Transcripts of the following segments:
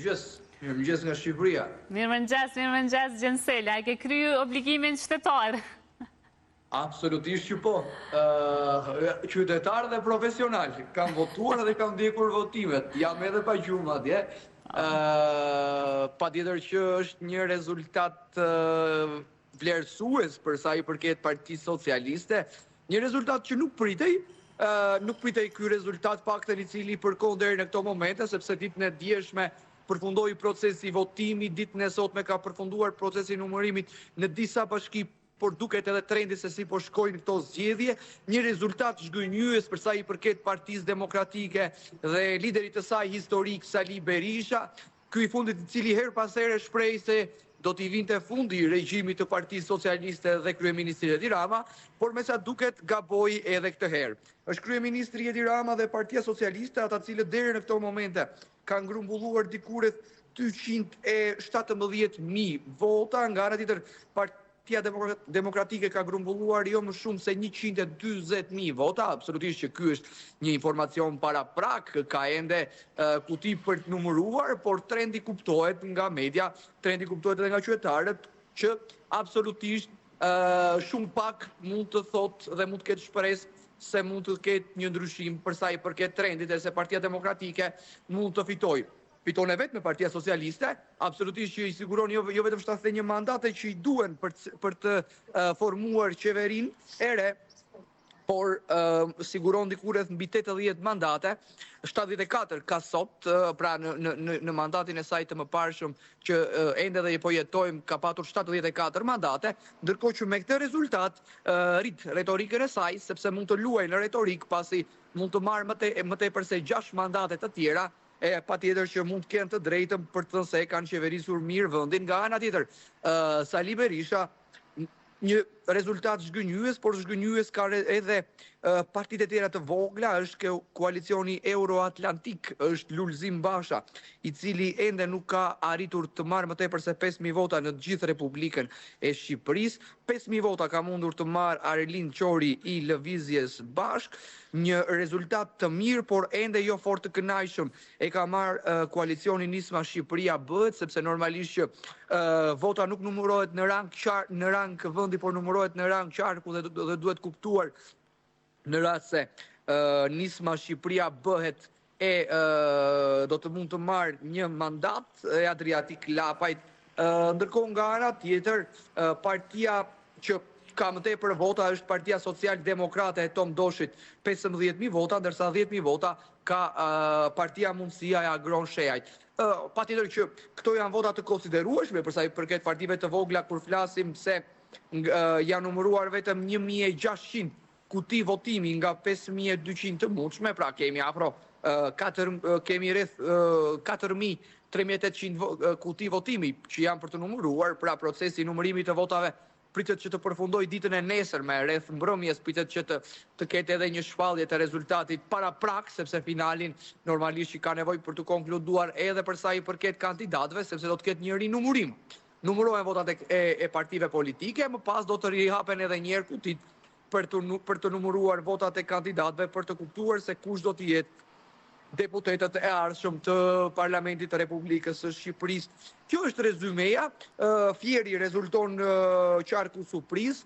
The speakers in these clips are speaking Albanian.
Mirëmëngjes, mirëmëngjes nga Shqipëria. Mirëmëngjes, mirëmëngjes Xhensel, a e ke kry obligimin qytetar? Absolutisht që po. Qytetar dhe profesional. Kam votuar dhe kam ndjekur votimet. Jam edhe pa gjumë madje. Patjetër që është një rezultat vlerësues për sa i përket Partisë Socialiste, një rezultat që nuk pritej, nuk pritej ky rezultat paktën i cili përkon deri në këto momente, sepse ditën e djeshme përfundoi procesi i votimit, ditën e sotme ka përfunduar procesi i numërimit në disa bashki por duket edhe trendi se si po shkojnë këto zgjedhje, një rezultat zhgënjyes për sa i përket Partisë Demokratike dhe liderit të saj historik Sali Berisha, ky i fundit i cili herë pas here shprehej se do t'i vinte fundi regjimit të Partisë Socialiste dhe kryeministrit Edi Rama, por me sa duket gaboi edhe këtë herë. Është kryeministri Edi Rama dhe Partia Socialiste ata të cilët deri në këto momente kanë grumbulluar diku rreth 217.000 vota, nga ana tjetër Partia Demokratike ka grumbulluar jo më shumë se 140.000 vota, absolutisht që ky është një informacion paraprak, ka ende kuti për të numëruar, por trendi kuptohet nga media, trendi kuptohet edhe nga qytetarët, që absolutisht shumë pak mund të thotë dhe mund të ketë shpresë se mund të ketë një ndryshim për sa i përket trendit e se Partia Demokratike mund të fitojë. Fiton e vetme Partia Socialiste, absolutisht që i siguron jo, jo vetëm 71 mandate që i duhen për, për të formuar qeverinë e re, por siguron diku rreth mbi 80 mandate, 74 ka sot, pra në në në në mandatin e saj të mëparshëm që ende dhe po jetojmë ka patur 74 mandate, ndërkohë që me këtë rezultat rrit retorikën e saj sepse mund të luajë në retorikë pasi mund të marrë më te, më tepër se 6 mandate të tjera e patjetër që mund të kenë të drejtën për të thënë se e kanë qeverisur mirë vendin. Nga ana tjetër, Sali Berisha një rezultat zhgënjyes, por zhgënjyes ka edhe partitë e tjera të vogla, është koalicioni Euroatlantik, është Lulzim Basha, i cili ende nuk ka arritur të marrë më tepër se 5.000 vota në të gjithë Republikën e Shqipërisë. 5.000 vota ka mundur të marrë Arlind Qori i Lëvizjes Bashkë, një rezultat të mirë, por ende jo fort të kënaqshëm e ka marrë koalicioni Nisma Shqipëria Bëhet, sepse normalisht që vota nuk numërohet në rang qar, në rang vendi, por numërohet në rang qarku dhe, dhe duhet kuptuar në rast se Nisma Shqipëria Bëhet e do të mund të marrë një mandat e Adriatik Lapajt. Ndërkohë nga ana tjetër, partia që ka më tepër vota është Partia Social Demokrate e Tom Doshit, 15.000 vota, ndërsa 10.000 vota ka Partia Mundësia e Agron Shehajt. Patjetër që këto janë vota të konsiderueshme për sa i përket partive të vogla kur flasim se janë numëruar vetëm 1600 kuti votimi nga 5200 të mundshme, pra kemi afro 4 kemi rreth 4000 3800 kuti votimi që janë për të numëruar, pra procesi i numërimit të votave pritet që të përfundojë ditën e nesërme, rreth mbrëmjes pritet që të të ketë edhe një shpallje të rezultatit paraprak, sepse finalin normalisht që ka nevojë për të konkluduar edhe për sa i përket kandidatëve, sepse do të ketë një rinumurim. Numërohen votat e, e, e partive politike, më pas do të rihapen edhe një herë kutitë për të për të numëruar votat e kandidatëve për të kuptuar se kush do të jetë deputetët e ardhshëm të Parlamentit të Republikës së Shqipërisë. Kjo është rezymeja, Fieri rezulton qarku surprizë,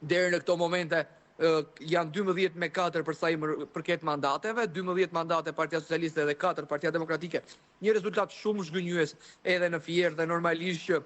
deri në këto momente janë 12 me 4 për sa i përket mandateve, 12 mandate Partia Socialiste dhe 4 Partia Demokratike. Një rezultat shumë zhgënjyes edhe në Fier dhe normalisht që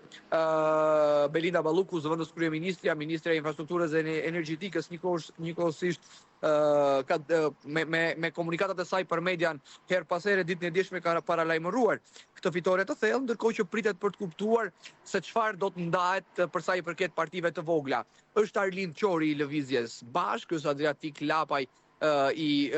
Belinda Balluku, zëvendës kryeministrja, ministrja e Infrastrukturës dhe Energjetikës, njëkohësisht ka me me me komunikatat e saj për median herë pas here ditën e djeshme ka paralajmëruar këtë fitore të thellë, ndërkohë që pritet për të kuptuar se çfarë do të ndahet për sa i përket partive të vogla. Është Arlind Qori i Lëvizjes Bashkë, është Adriatik Lapaj i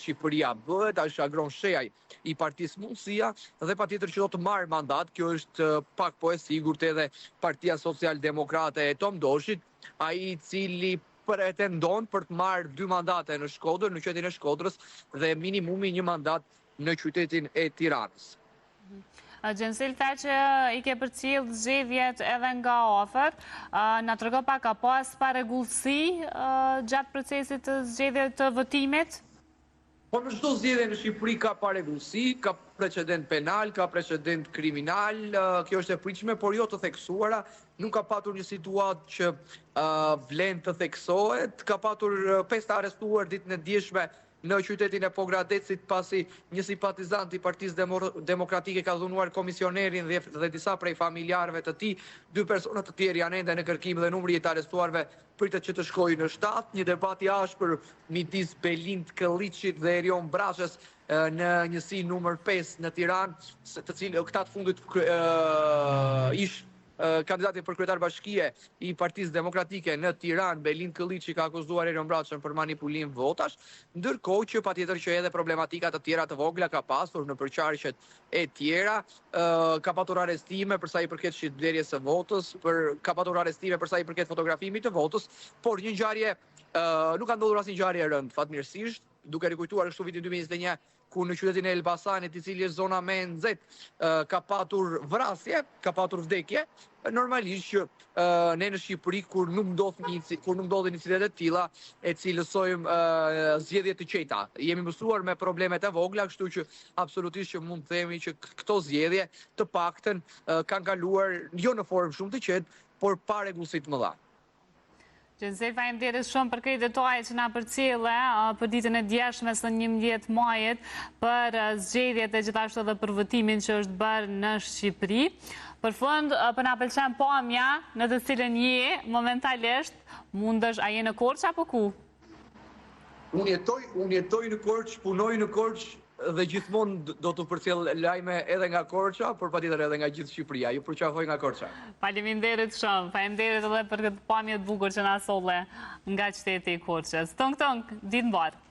Shqipëria Bëhet, është Agron Shehaj i Partisë Mundësia dhe patjetër që do të marrë mandat, kjo është pak po e sigurt edhe Partia Social Demokrate e Tom Doshit, ai i cili pretendon për të marrë dy mandate në Shkodër, në qytetin e Shkodrës dhe minimumi një mandat në qytetin e Tiranës. Xhensel, the që i ke përcjellë zgjedhjet edhe nga afër, na trego pak ka pas parregullsi gjatë procesit të zgjedhjeve të votimit? Po në çdo zgjedhje në Shqipëri ka parregullsi, ka precedent penal, ka precedent kriminal, kjo është e pritshme, por jo të theksuara, nuk ka patur një situatë që vlen të theksohet, ka patur 5 të arrestuar ditën e djeshme në qytetin e Pogradecit pasi një simpatizant i Partisë Demokratike ka dhunuar komisionerin dhe disa prej familjarëve të tij. Dy persona të tjerë janë ende në kërkim dhe numri i të arrestuarve pritet që të shkojë në 7. Një debat i ashpër midis Belind Këlliçit dhe Erion Braçes në njësinë numër 5 në Tiranë, të cilë këta të fundit ish Kandidati për kryetar bashkie i Partisë Demokratike në Tiranë, Belind Këlliçi ka akuzuar Erion Braçen për manipulim votash, ndërkohë që patjetër që edhe problematika të tjera të vogla ka pasur nëpër qarqet e tjera, ka patur arrestime për sa i përket shitblerjes së votës, për ka patur arrestime për sa i përket fotografimit të votës, por një ngjarje nuk ka ndodhur asnjë ngjarje e rëndë, fatmirësisht, duke rikujtuar kështu vitin 2021 ku në qytetin e Elbasanit, i cili është zona më e nxehtë, ka patur vrasje, ka patur vdekje, normalisht që ne në Shqipëri kur nuk ndodh një kur nuk ndodhin incidente të tilla, e cilësojmë zgjedhje të qeta. Jemi mësuar me problemet e vogla, kështu që absolutisht që mund të themi që këto zgjedhje të paktën kanë kaluar jo në formë shumë të qetë, por pa rregullsi të mëdha. Xhensel, faleminderit shumë për krejt detajet që na përcjelle për ditën e djeshme së 11 majit, për zgjedhjet e gjithashtu edhe për votimin që është bërë në Shqipëri. Për fund, po na pëlqen pamja në të cilën je momentalisht, mundesh, a je në Korçë apo ku? Unë jetoj, unë jetoj në Korçë, punoj në Korçë dhe gjithmonë do t'ju përcjell lajme edhe nga Korça, por patjetër edhe nga gjithë Shqipëria. Ju përqafoj nga Korça. Faleminderit shumë. Faleminderit edhe për këtë pamje të bukur që na solle nga qyteti i Korçës. Tung tung, ditë mbarë.